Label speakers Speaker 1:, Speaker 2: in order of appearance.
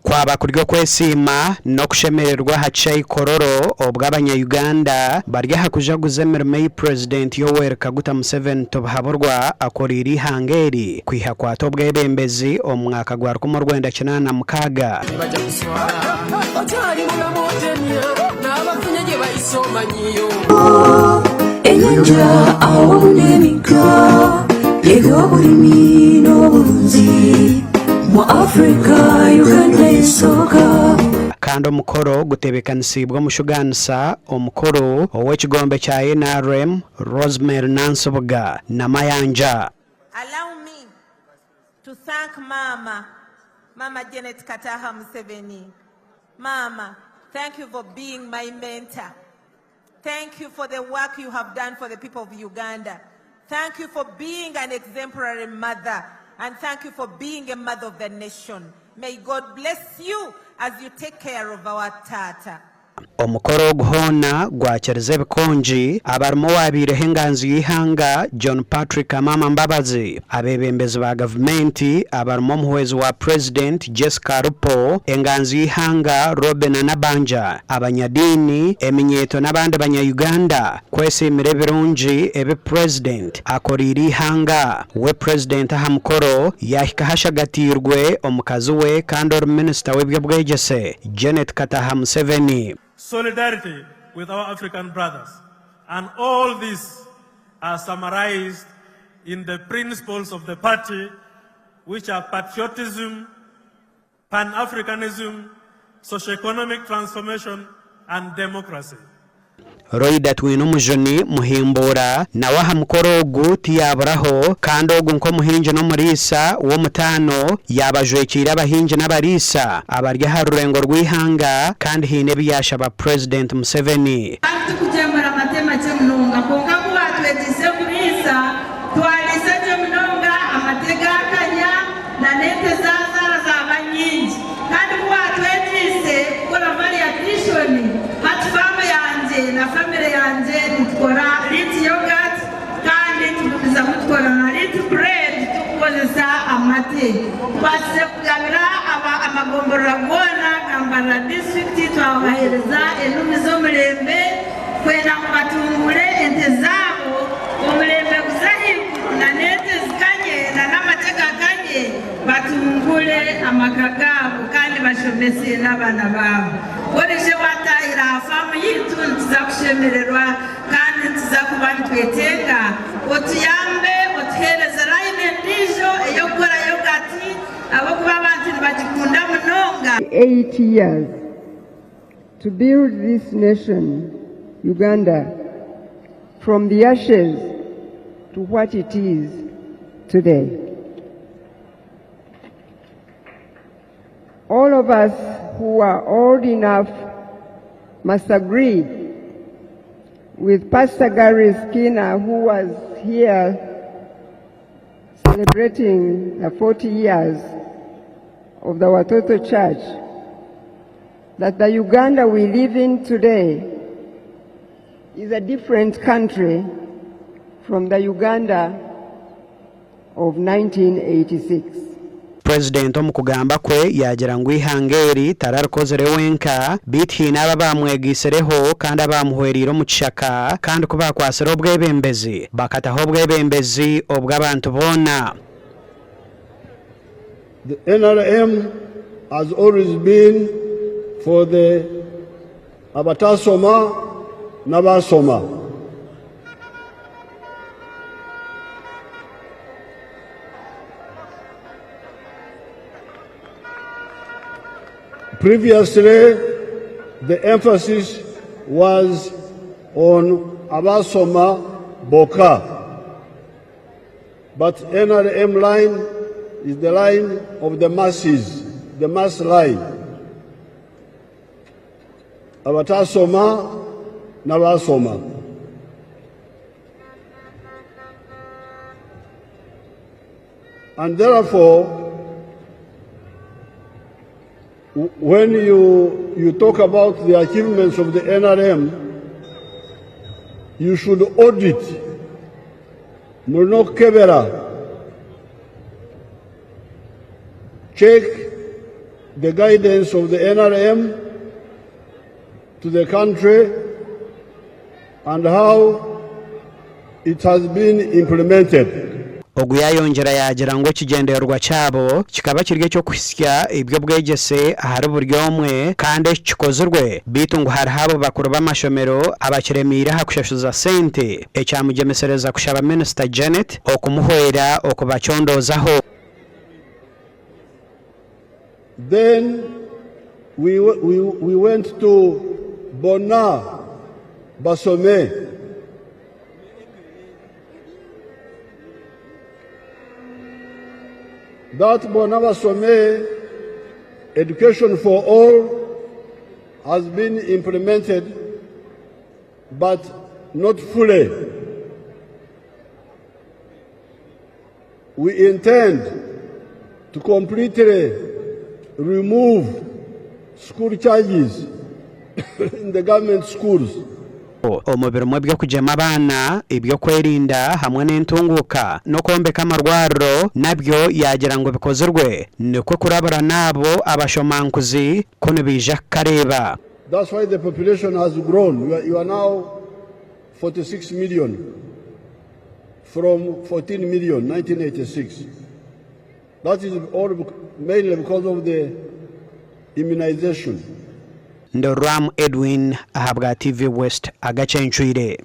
Speaker 1: Kwaba kuri okwesiima n'okushemererwa aha kishaayi Kololo obwo abanya-Uganda bari aha kujaguza emirimo ei Purezidenti Yoweri Kaguta Museveni Tibuhaburwa akoreire eihanga eri kwiha kwata obwebembezi omu mwaka gwa 1986.
Speaker 2: Enyanja awamu n'emigga eby'oburimi n'oburunzi mu Africa Uganda esooka.
Speaker 1: Kandi omukoro gutebekanisiibwe omushugaanisa omukuru ow'ekigombe kya NRM, Rosemary Nansubuga Namayanja.
Speaker 3: Allow me to thank Maama, Maama Janet Kataha Museveni. Maama, thank you for being my mentor. Thank you for the work you have done for the people of Uganda. Thank you for being an exemplary mother. And thank you for being a mother of the nation. May God bless you as you take care of our tata.
Speaker 1: Omukoro ogu hoona gwakirize ebikongi abarimu owaabaireho enganzi y'eihanga John Patrick Amama Mbabazi, abeebembezi ba gavumenti abarimu omuhwezi wa Purezidenti Jessica Alupo, enganzi y'eihanga Robinah Nabbanja, abanyadiini, eminyeeto n'abandi banya-Uganda kwesiimira ebirungi ebi Purezidenti akoreire eihanga. We Purezidenti aha mukoro yaahikaho ashagatiirwe omukazi we kandi ori minisita w'eby'obwegyese, Janet Kataha Museveni.
Speaker 4: Solidarity with our African brothers and all these are summarized in the principles of the party which are patriotism, Pan-Africanism, Socio-economic transformation and democracy.
Speaker 1: Loyda Twinomujuni Muhimbuura nawe aha mukoro ogu tiyaaburaho kandi ogu nk'omuhingi n'omuriisa w'omutaano yaaba ajwekiire abahingi n'abariisa abari aha rurengo rw'eihanga kandi haine ebi yaashaba Purezidenti Museveni.
Speaker 5: Kandi tikugyemura amate makye munonga, kwonka ku baatwegyeise kuriisa, twariisa gye munonga, amate gaakanya, na n'ente zaazaara zaaba nyingi. Kandi ku baatwegyeise kukora value addition, hati faamu yangye na famire yangye nitukora Lit Yoghurt kandi tugumizamu tukora na Lit Bread turikukozesa amate. Tubaasize kugabira amagomborora goona aga Mbarara disiturikiti twabaheereza enumi z'omurembe kwenda ngu batunguure ente zaabo, omurembe guze ahaiguru na n'ente zikanye na n'amate gakanye batunguure amaka gaabo kandi bashomese n'abaana baabo. Ku oraije waataahira aha faamu yaitu nituza kushemererwa kandi nituza kuba nitwetenga otuyambe otuheereze layini endiijo ey'okukora yogati ahabw'okuba abantu nibagikunda munonga.
Speaker 6: 8 years to build this nation, Uganda, from the ashes to what it is today. All of us who are old enough must agree with Pastor Gary Skinner, who was here celebrating the 40 years of the Watoto Church, that the Uganda we live in today is a different country from the Uganda of 1986.
Speaker 1: Purezidenti omu kugamba kwe yaagira ngu eihanga eri tararikozire wenka beitu haine abo abaamwegaitsireho kandi abaamuhwereire omu kishaka kandi ku baakwatsire obwebembezi bakataho obwebembezi obw'abantu boona.
Speaker 7: The NRM has always been for the abatasoma n'abasoma. Previously, the emphasis was on abasoma boka. But NRM line is the line of the masses, the mass line. Abatasoma n'abasoma. And therefore, when you, you talk about the achievements of the NRM, you should audit. Mulina okukebera Check the guidance of the NRM to the country and how it has been implemented.
Speaker 1: Ogu yaayongyera yaagira ngu ekigyendererwa kyabo kikaba kiri eky'okuhitsya eby'obwegyese ahari buri omwe kandi eki kikozirwe beitu ngu hariho abo bakuru b'amashomero abakiremeire aha kushashuza sente ekyamugyemesereza kushaba Minisita Janet okumuhwera okubacondoozaho.
Speaker 7: Then we, we, we went to Bona Basome. That Bona Basome education for all has been implemented, but not fully. We intend to completely remove school charges in the government schools.
Speaker 1: Omu birimu eby'okugyema abaana, eby'okwerinda hamwe n'entunguuka n'okwombeka amarwariro nabyo yaagira ngu bikozirwe nikwo kurabura n'abo abashomankuzi ku nibaija kukareeba.
Speaker 7: That's why the population has grown. You are, you are now 46 million from 14 million 1986. That is all mainly because of the immunization.
Speaker 1: Ndi Rwamu Edwin ahabwa TV West agacencwire.